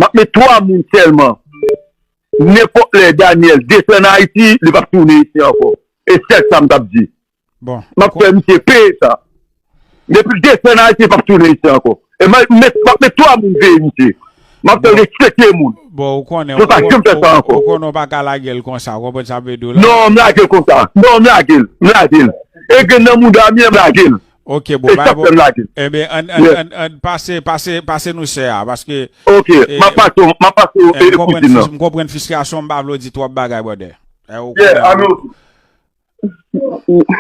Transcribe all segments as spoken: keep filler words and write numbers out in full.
M ap met twa moun sèlman. Nenpòt lè Daniel desann Ayiti, li p ap tounen isi ankò. E sèl sa m t ap di. Bon. M ap fè misye peye sa. Depi l desann Ayiti, li p ap tounen isi ankò. E m ap met, m ap met twa moun veye misye. M ap fè l respekte moun. Bon, ou konnen, ou konnen, ou konnen ou pa ka lage l konsa, ou konprann sa m vle di w la? Non, m lage l konsa. Non, m lage l. M lage l. E grenn nan mouda m ye, m lage l. Ok, bon, e sa fè m lage l. Ebyen, ann, ann, ann, ann, pase, pase, pase nou sè a, paske. Ok, m ap pase, m ap pase e kouzin nan. M konprann fristrasyon, m pa vle w di twòp bagay, brother. Yeah, I know.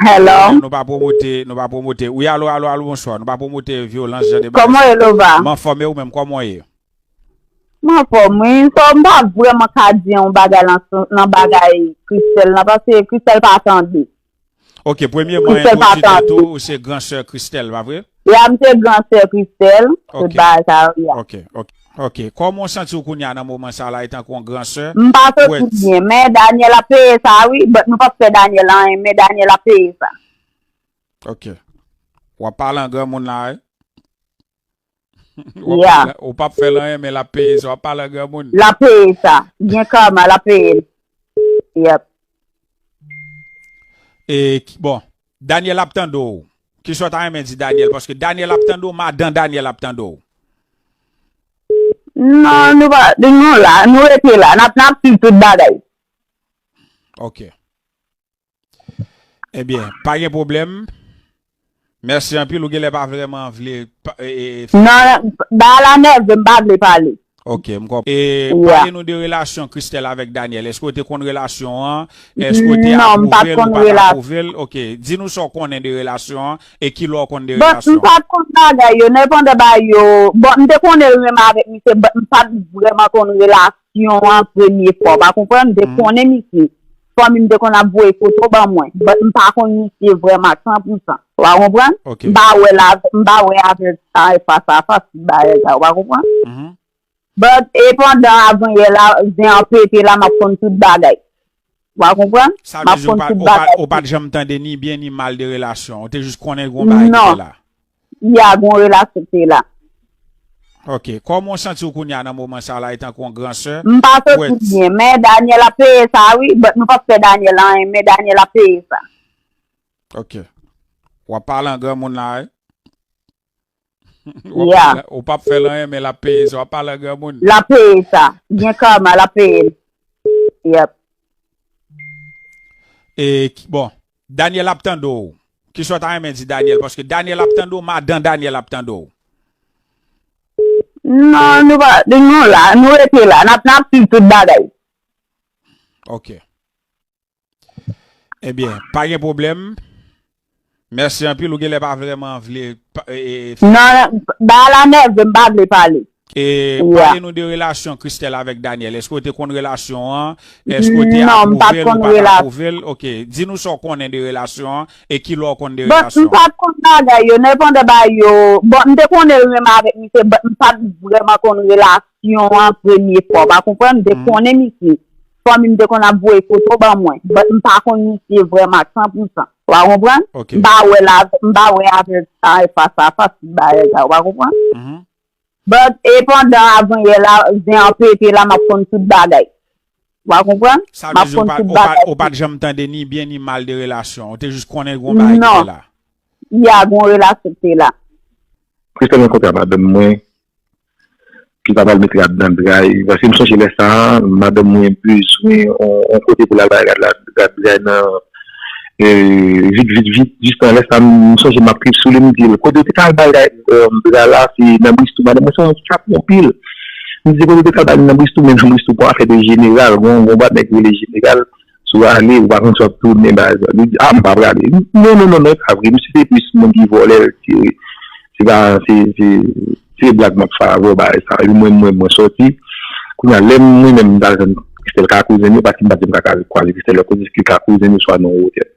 Hello. Nou pa pwomote, nou pa pwomote. Wi, alo, alo, alo, bonswa. Nou pa pwomote vyolans, jan de bagay. Kòman w ye, Lova? M anfòm, e ou menm, kòman w ye? M anfòm, wi. So, m pa vrèman ka di yon bagay nan, nan bagay Christelle nan, paske Christelle pa tande. Ok, premyèman, entwodui tèt ou, ou se gran sè Christelle, pa vre? Ya, m se gran sè Christelle, tout bagay sa yo, ya. Ok, ok, ok. Kòman w santi w kounye a nan moman sa la, etanke yon gran sè? M pa santi m byen, men Daniel ap peye sa, wi, but nou p ap fè Daniel anyen, men Daniel ap peye sa. Ok. W ap pale an granmoun la, wi. Ou p ap fè l anyen, men l ap peye sa. W ap pale an granmoun. L ap peye sa. Gen kama, l ap peye l. Yep. E, bon, Daniel ap tande w. Kisa w ta renmen di Daniel? Paske Daniel ap tande w, madan Daniel ap tande w. Non, nou pa, nou la, nou rete la. N ap, n ap suiv tout bagay. Ok. Ebyen, pa gen pwoblèm. Mèsi anpil. Ou genlè pa vrèman vle. Non, bagay la nève m, m pa vle pale. Ok, m konprann. E pale nou de relasyon Christelle avèk Daniel. Èske w te konn relasyon an? Èske w te apwouve l ou pa t apwouve l? Ok, di nou sa w konnen de relasyon an e kilè w konn de relasyon an. Bon, m pa t konn bagay yo, nenpòt bagay yo. Bon, m te konnen l renmen avèk misye, but m pa t vrèman konn relasyon an premye fwa, w pa konprann? M te konnen misye. Fanmi m te konn ap voye foto ban mwen. But m pa konn misye vrèman san pou san. Ou pa konprann? M pa wè l avè, m pa wè avè l fas a fas, tout bagay sa, ou pa konprann? But e pandan avanyè la, zen an pete la, m ap konn tout bagay. Ou pa konprann? M ap konn tout bagay. Ou pa t janm tande ni byen ni mal de relasyon. Ou te jis konnen gon bagay ki te la. Ya, gon relasyon ki te la. Ok. Kòman w santi w kounye a nan moman sa la, etanke yon gran sè? M pa santi m byen, men Daniel ap peye sa, wi. But nou p ap fè Daniel anyen, men Daniel ap peye sa. Ok. W ap pale an granmoun la, wi. Ou p ap fè l anyen, men l ap peye sa. W ap pale an granmoun. L ap peye sa. Gen kama, l ap peye l. Yep. E, bon, Daniel ap tande w. Kisa w ta renmen di Daniel? Paske Daniel ap tande w, madan Daniel ap tande w. Non, nou pa, nou la, nou rete la. N ap, n ap suiv tout bagay. Ok. Ebyen, pa gen pwoblèm. Mèsi anpil. Ou genlè pa vrèman vle. Non, bagay la nève m, m pa vle pale. E pale nou de relasyon Christelle avèk Daniel. Èske w te konn relasyon an? Èske w te apwouve l ou pa t apwouve l? Ok. Di nou sa w konnen de relasyon an e kilè w konn de relasyon an. Bon, m pa t konn bagay yo, nenpòt bagay yo. Bon, m te konnen l renmen avèk misye, but m pa t vrèman konn relasyon an premye fwa, ou pa konprann? M te konnen misye. Fanmi m te konn ap voye foto ban mwen, but m pa konn misye vrèman san pou san. Ou pa konprann? M pa wè l avè, m pa wè avè l fas a fas, tout bagay sa, ou pa konprann? But e pandan avanyè la, zen an pete la, m ap konn tout bagay. Ou pa konprann? M ap konn tout bagay. Ou pa t janm tande ni byen ni mal de relasyon. Ou te jis konnen gon bagay ki te la. Ya, gon relasyon ki te la. Christelle rankontre ak madanm mwen, ki pa pral met rad nan dray. Paske m sonje lè sa a, madanm mwen bezwen yon, yon kote pou l al bay rad la, rad dray nan, e, vit, vit, vit. Jistan lè sa a, m sonje m ap trip sou li, m di l, kote w te ka al bay rad, e, dra la, se nan Bristou. Madanm mwen se yon tchap anpil. M di, kote w te ka al bay li nan Bristou, men nan Bristou, pou afè de jeneral, gon, gon bat nèg rele jeneral. Si w ale, ou pa konn si w ap tounen, bagay sa. Li di, a, m pa prale. Non, non, non, non, e pa vre. Misye se plis moun ki vòlè, l tire. Se pa, se, se, se blag m ap fè avè w, bagay sa. Epi mwen, mwen, mwen sòti. Kounye a, lè m, mwen menm, m t al jwenn Christelle ka kouzen yo, paske m pa t di m ka kwaze Christelle lòt kote, ke ka kouzen yo, swa nan yon otèl.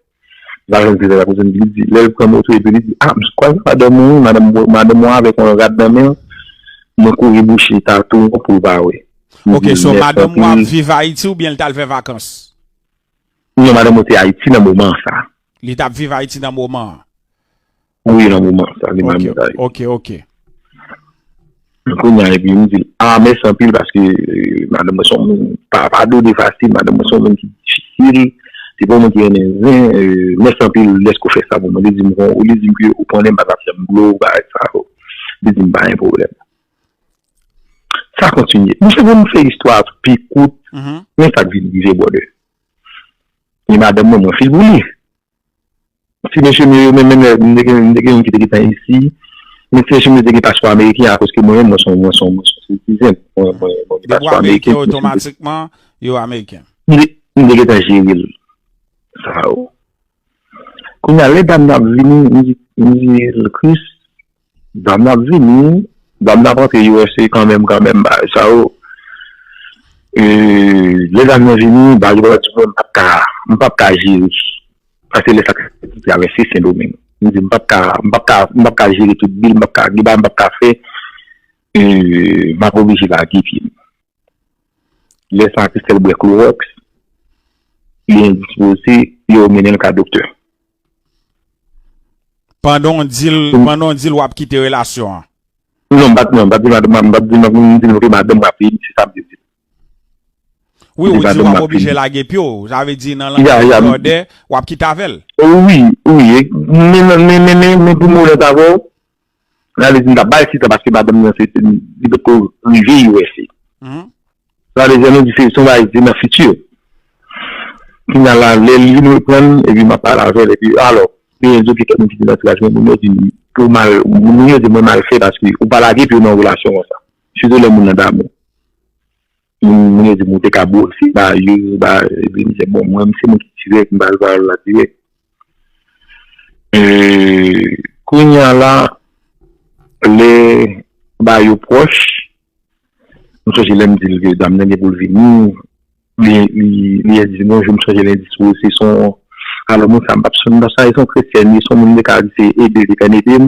M t al jwenn Christelle ka kouzen, li di, lè l pran moto, epi li di, a, m kwaze madanm ou, wi, madanm, madanm ou avèk yon rad nan men l, mwen kouri bouche tatou an pou l pa wè. Ok, so madanm ou ap viv Ayiti oubyen l t al fè vakans? Non, madanm mwen te Ayiti nan moman sa. Li t ap viv Ayiti nan moman an? Wi, nan moman sa, li pa viv Ayiti. Ok, ok. Kounye a, epi m di l, a, mèsi anpil, paske, eh, madanm mwen se yon moun, pa padone fasil, madanm mwen se yon moun ki difisil, se pa yon moun ki renmen zen, eh, mèsi anpil dèske w fè sa pou mwen. Li di m, li di m ke ou konnen m pa t ap janm blo, bagay sa yo. Li di m, pa gen pwoblèm. Sa kontinye. Monchè, pou m fè istwa a pi kout, men sa k vin rive, brother. E madanm mwen, mwen fil pou li. Ti mesye m yo, menm, menm lè m te gen, m te gen youn ki te gentan isi, men ti mesye m yo te gen paspò ameriken, akoz ke mwen menm, mwen se yon, mwen se yon, mwen se yon sitizen. Mwen, mwen, mwen gen paspò ameriken, ti mesye m te otomatikman, yo ameriken. M te, m te gentan jere l. Sa yo. Kounye a, lè dam nan ap vini, m di, m di l, Chris, dam nan ap vini, dam nan ap rantre U S A kanmenm, kanmenm, bagay sa yo. E, lè dam nan vini, bagay yo di mwen, m p ap ka, m p ap ka jere. Paske lè sa k travèse Sendomeng. M di, m p ap ka, m p ap ka, m p ap ka jere tout bil, m p ap ka, gen bagay m p ap ka fè, e, m ap oblije lage pye m. Lè sa a, Christelle bwè klowòks, li endispoze, yo mennen l ka doktè. Pandan w di l, pandan w di l w ap kite relasyon an. Non, m pa t, non, m pa t di madanm, m pa t di, m di l ke madanm m ap vini, se sa m te di l. Wi, ou di w ap oblije lage pye w. Sa vle di nan langaj lòdè, w ap kite avè l. Wi, wi. Men, men, men, men, men pou m onèt avè w, sa vle di m t ap ba l ti tan paske madanm nan se, se, li potko rive U S A. Sa vle di, nou di se, se yon bagay ki nan fiti. Kounye a la, lè l vin reprann, epi m ap pale avè l, epi, alò, gen, gen kèk moun ki te nan antouraj mwen, moun yo di m, ke w mal, moun yo di mwen mal fè paske ou pa lage pye w nan yon relasyon konsa. Sitou lè moun nan damou. Moun, moun yo di m ou te ka bwose ba yo, ba, epi m di, bon, mwen, m se moun ki dirèk, m ba l pawòl la dirèk. E, kounye a la, lè ba yo pwòch, m sonje lè m di l ke dam nan gen pou l vini, li, li, li endispoze, m sonje l endispoze, se yon, alò, moun sa, m p ap sonje, m p ap sonje, se yon kretyèn, li se yon moun m te ka di se ede, li te konn ede m,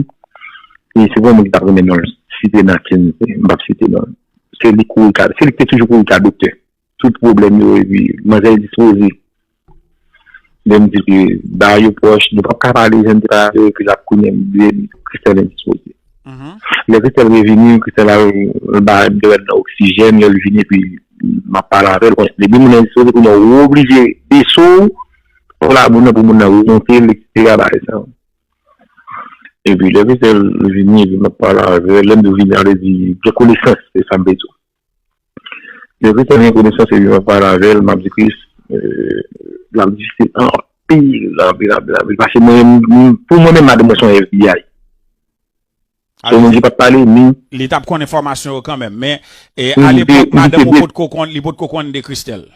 e se yon moun ki t ap renmen non l, site nan kenn, m p ap site non l. Se li kouri ka, se li ki te toujou kouri ka doktè. Tout pwoblèm yo, epi manzè endispoze. Lè m di ke ba yo pwòch, nou p ap ka pale jan n te pale avè yo, epi l ap konnen byen Christelle endispoze. Lè Christelle revini, Christelle al ba m dwèt nan oksijèn, lè l vini, epi m ap pale avè l. Bon, depi moun nan endispoze, kounye a ou oblije bese w, pou la moun nan, pou moun nan remonte l, etsetera, bagay sa yo. Epi lè Christelle vini, epi m ap pale avè l, lè m di vini, sa vle di gen konesans, se sa m vle di w. Lè Christelle gen konesans epi m ap pale avè l, m ap di Chris, euh, l ap difisil anpil, anpil, anpil, anpil. Paske mwen, m, pou mwen menm, madanm mwen se yon F B I. Se yon moun ki pa t pale, men li t ap konn enfòmasyon yo kanmenm. Men, e, alepòk, madanm ou potko konn, li potko konn de Christelle.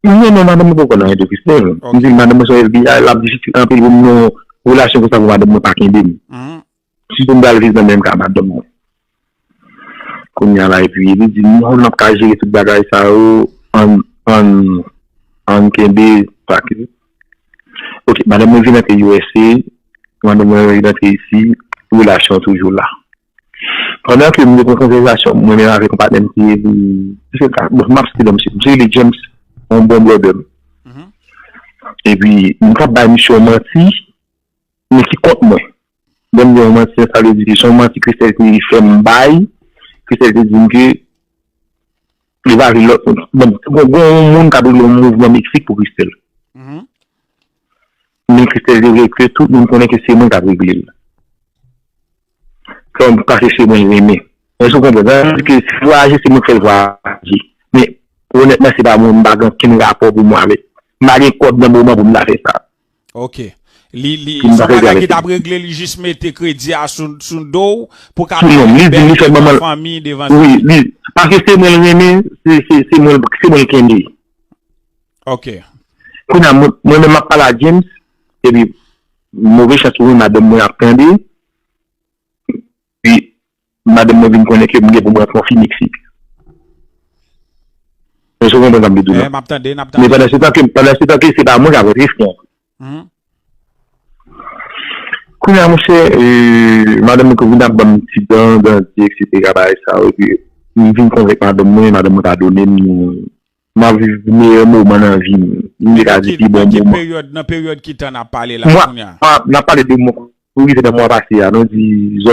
Non, non, madanm mwen poko konn anyen de Christelle. M di l, madanm mwen se yon F B I, l ap difisil anpil pou m nan yon relasyon konsa pou madanm mwen pa kenbe m. Sitou m pral viv nan menm ka madanm mwen. Kounye a la, epi li di, non, n ap ka jere tout bagay sa yo, ann, ann, ann kenbe, pa ke. Ok, madanm mwen vin antre U S A, madanm mwen vin antre isi, relasyon an toujou la. Pandan ke m te pran konsiderasyon, mwen menm avèk yon patnè m ki rele, se ka, bon, m ap site non misye, misye rele James, yon bon brother m. Epi, m t ap bay misye yon manti, men ki kont mwen. Lè m di yon manti, sa vle di ke se yon manti Christelle te fè m bay, Christelle te di m ke li pa vle lòt moun. Bon, gon, gon yon moun k ap regle yon mouvman Meksik pou Christelle. Men Christelle te vle ke tout moun konnen ke se mwen k ap regle l. Kòm, paske se mwen l renmen. Èske w konprann? Sa vle di ke si l vwayaje, se mwen k fè l vwayaje. Men, onètman, se pa mwen, m pa gen okenn rapò pou mwen avèk. M pa gen kòb nan moman pou m ta fè sa. Ok. Li, li, se yon bagay ki t ap regle, li jis mete kredi a sou, sou do w pou kapab bèl devan fanmi, devan zanmi. Wi, li, paske se mwen l renmen, se, se, se mwen, se mwen l kenbe. Ok. Kounye a, mwen, mwen menm m ap pale a James, epi move chans pou mwen, madanm mwen ap tande, epi madanm mwen vin konnen ke m gen pou mwen pran fi Meksik. Èske w konprann sa m vle di w la? M ap tande, n ap tande. Men pandan se tan ke, pandan se tan ke se pa mwen k ap rantre fri an. Kounye a, monchè, e, madanm mwen konvin ap ban m ti dan, dan di, etsetera, bagay sa yo, epi m vin konvenk madanm mwen, madanm mwen padone m, nou, m ap viv meyè moman nan vi m. M te ka di pi bon moman. Nan ki peryòd, nan peryòd ki tan n ap pale la kounye a? Mwa, mwa, n ap pale de mwa, pou rive nan mwa pase a, nou di zòn